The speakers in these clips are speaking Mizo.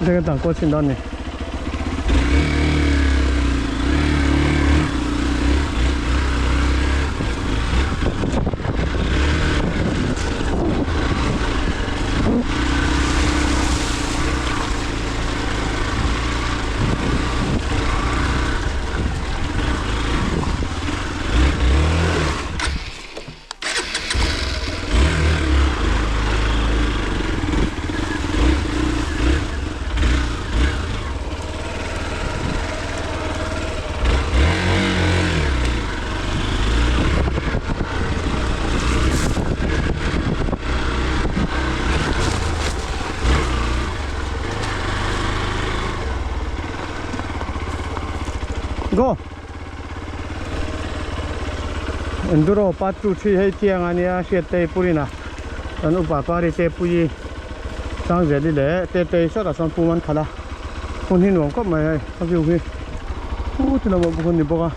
Heng atang kawl chhin dawn a ni. Go! Enduro part 2 3 hei chiang a nia hriat te purin a kan upa pari te pui Sangzeli leh Tetei sawtah sawn pum an khalh a hmun hi nuam khawp mai hei a view hi u ti lamah bawk a ni bawk a.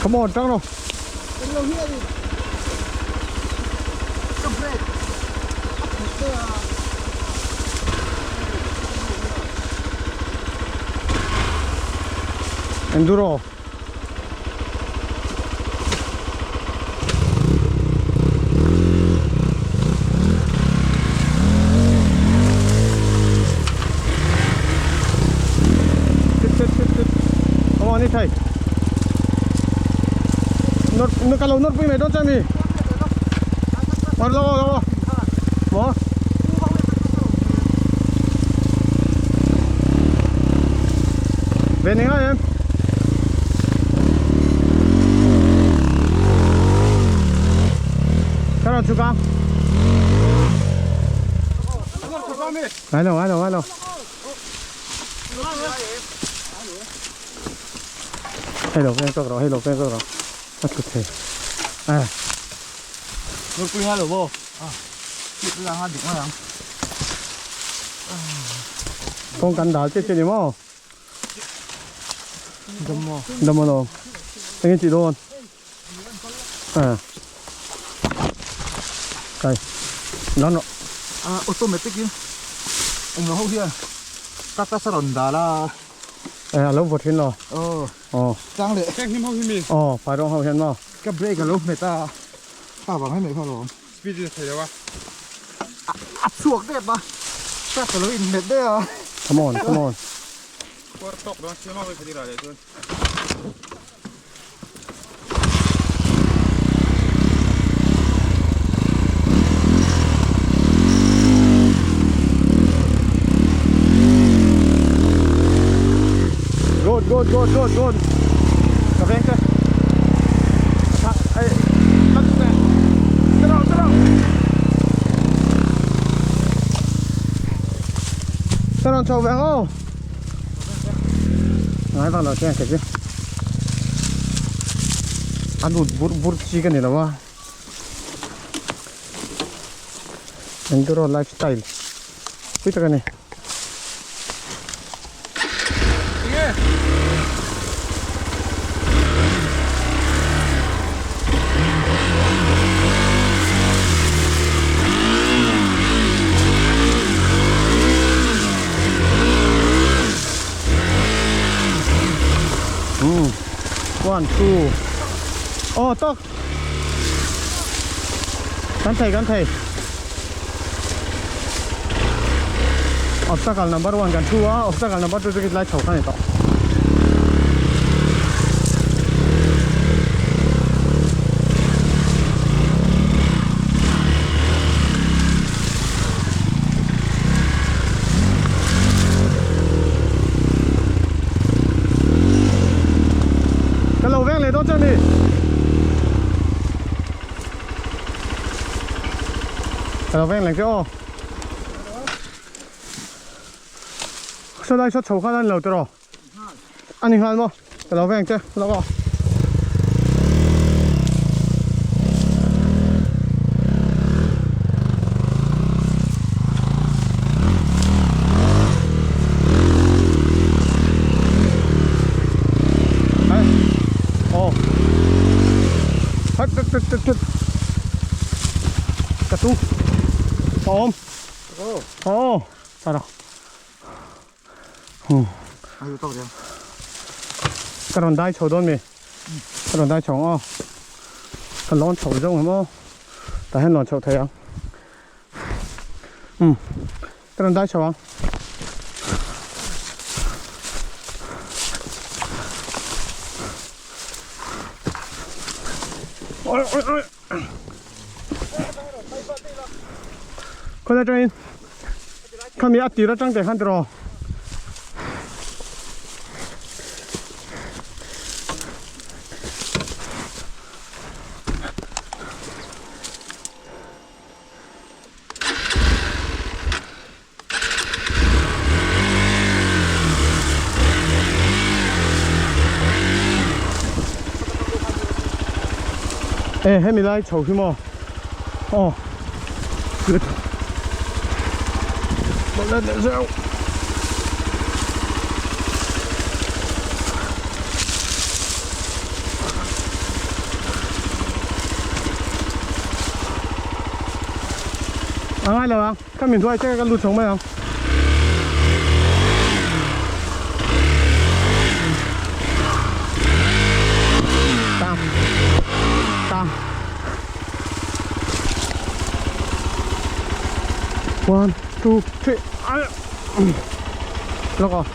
Come on, tang rawh. Enduro. Come on, đi thầy. Nó nó cả lầu nó pui mày đón cho mi. Mà lo lo. Mo. Về này em. Cái nào chú con? Ai đâu, ai đâu, ai đâu. Hei lo veng tawk rawh, hei lo veng tawk rawh. A tlu thei. A. Nurpui nga lo maw? Tih lang a dik mai ang. Kawng kan dal che che ni maw? Dam maw? Dam alawm. Engin tih dawn? A. Kai. Lan rawh. A automatic in englo ho hian tata sa rawn dal a. E a lo vawt thin lo. Aw. Aw. Chang leh. Heng hnim ho hi mi? Aw, phai rawng ho hian maw? Ka brake a lo hmet a. Kha vang mai mai kha alawm. Speed in a thei lo a. A chhuak tep a. Truck a lo inhmet daih a. Come on, come on. Kawr tawk dawn sia mawi kha ni rah leh chuan. Good, good, good, good, good. Ka veng te. Ai, Ka rawn chho ve ang aw. Ngai vak lo chiang kei chu. A lut bur bur chi ka ni lo a. Enduro lifestyle pui tak a ni. Hmm. One, two. Oh, tok. Kan thei, kan thei. Obstacle number one kan thu a, obstacle number two chu khi lai chho kha ni tawh. Ka lo veng leh dawn chuan ni. Ka lo veng leng che aw. Saw lai saw chho kha lan lo tiraw? A ni nghal maw? Ka lo veng che lawk aw. Aw. Hat tut tut tut tut. Ka tu. Awm. Aw. Tara. Ka rawn dai chho dawn mi? Ka rawn dai chho ang aw. Ka lawn chho zawng ang aw. Tah hian lawn chhoh thei ang. Umm. Ka rawn dai chho ang. Oi oi oi. Khawi atangin khami a tir atang te khan tiraw. E hemi lai chho hi maw aw good let leh zeuh a ngai lo ang. Ka min hruai che ka lut chho mai ang. Tang. Tang. One, two, three. Lawk aw.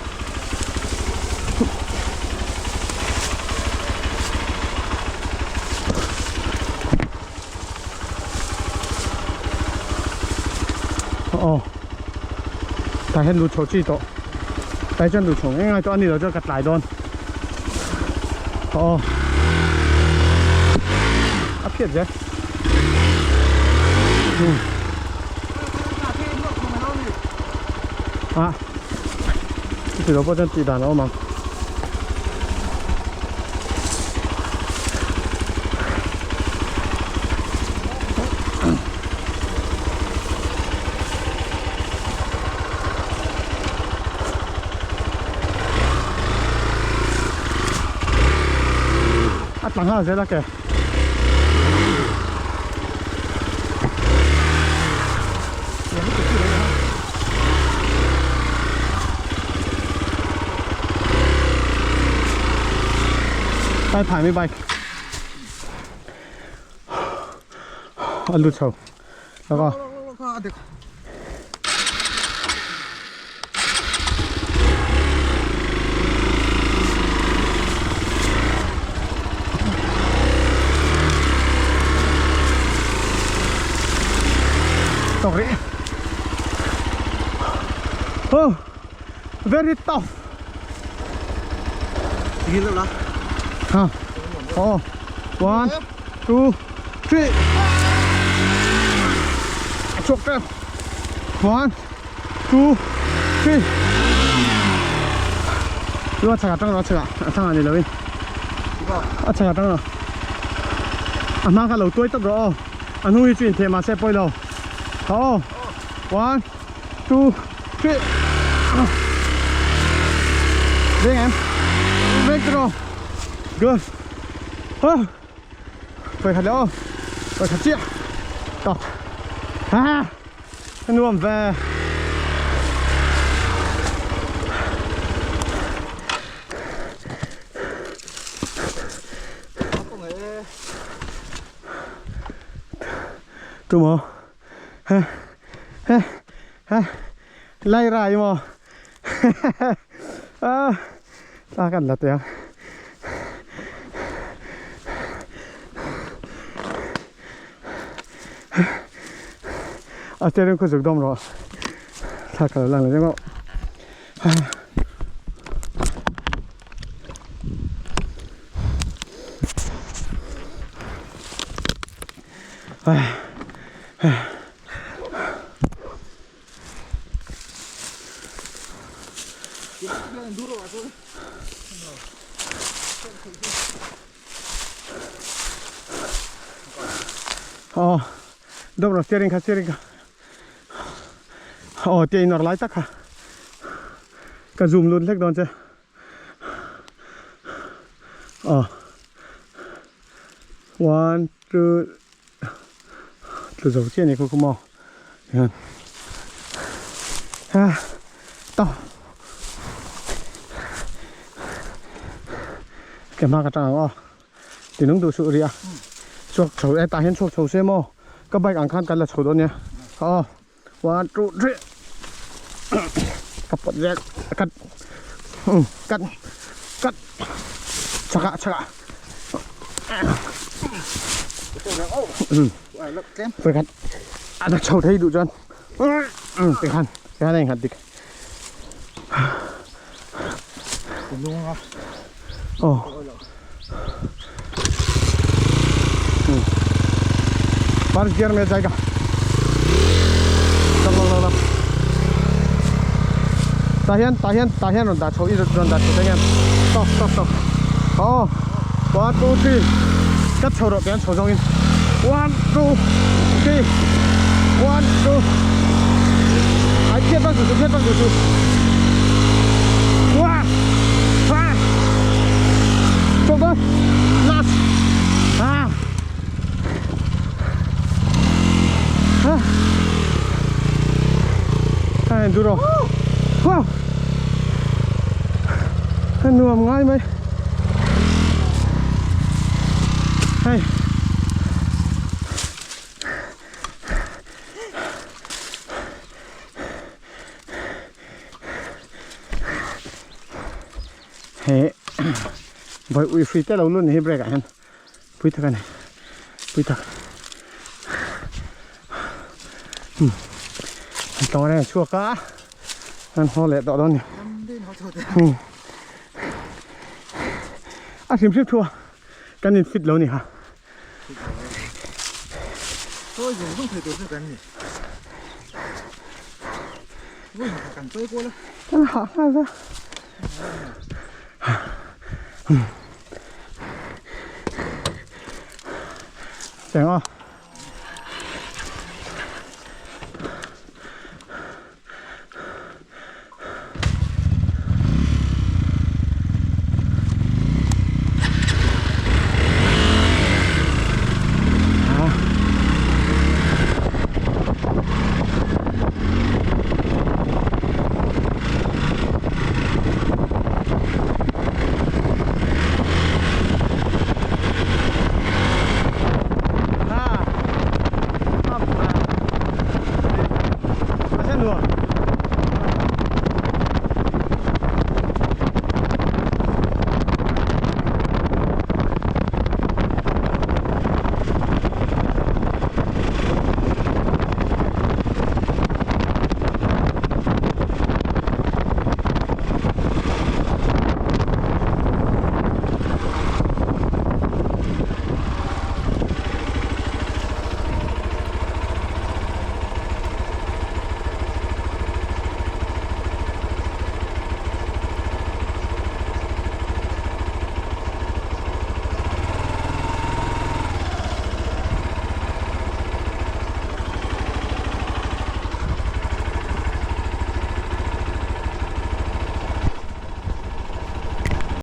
Aw tah hian lut chho chi tawh tah hi chuan lut chho ngei ngai tawh a ni lo chuan ka tlai dawn aw a phiat zel um a chuti lo pawh chuan tih dan a awm ang. A tla nghal zel a ke. Ai phai mi bike. A lut chho lawk a. Tawk rih. Oh, very tough. Ha. Oh. One, two, three. Chhuak tep. One, two, three. Lu a chhakah tang rawh a chhakah a thangah ni loin. A chhakah tang rawh. A hma kha lo tuai tawp rawh aw. A hnung hi chu intheh mahse pawi lo. Aw. One, two, three. Veng em. Veng tawh. Good. Oh. Pawi khat leh aw. Pawi khat chiah. Tawk. Ha. Ka nuam ve. Tu maw? He he he lai rai maw? A ta kan la teh ang. A steering khu zuk dawm rawh. Thla ka lo lang leh deuh a. Aw dawm rawh steering kha steering kha aw tia inawrh lai tak kha ka zoom lut hlek dawn che aw one two tlu zo chiah a ni khaw khaw maw hian ha tawh ke hma ka tang ang aw ti nung duh suh rih a chhuak chho e tah hian chhuak chho se maw ka bike ang khan kan la chho dawn nia aw one two three ka pawt vel cut cut cut chak ah chak ah pakhat a la chho thei duh chuan tikhan tikhan a innghat dik aw first gear mein jayega chal chal chal tah hian tah hian tah hian rawn dah chho i rawn dah chho thei hian stop stop stop aw one two three cut chho rawh tiang chho zawngin one two three one two ai phiat vak duh suh phiat vak duh suh wow ah chawk dawn last ah ah a enduro wow a nuam ngai mai hei he voi ui hrui te lo lut ni hi brake ah hian pui tak a ni pui tak an tlawng reng chhuak a an haw leh tawh dawn ni a hrim hrim thu a kan in fit lo ni ha Chawi zung zung thei tur chu kan ni. Vawiin kha kan chawi kual a. Kan hah nghal va. Cheng aw.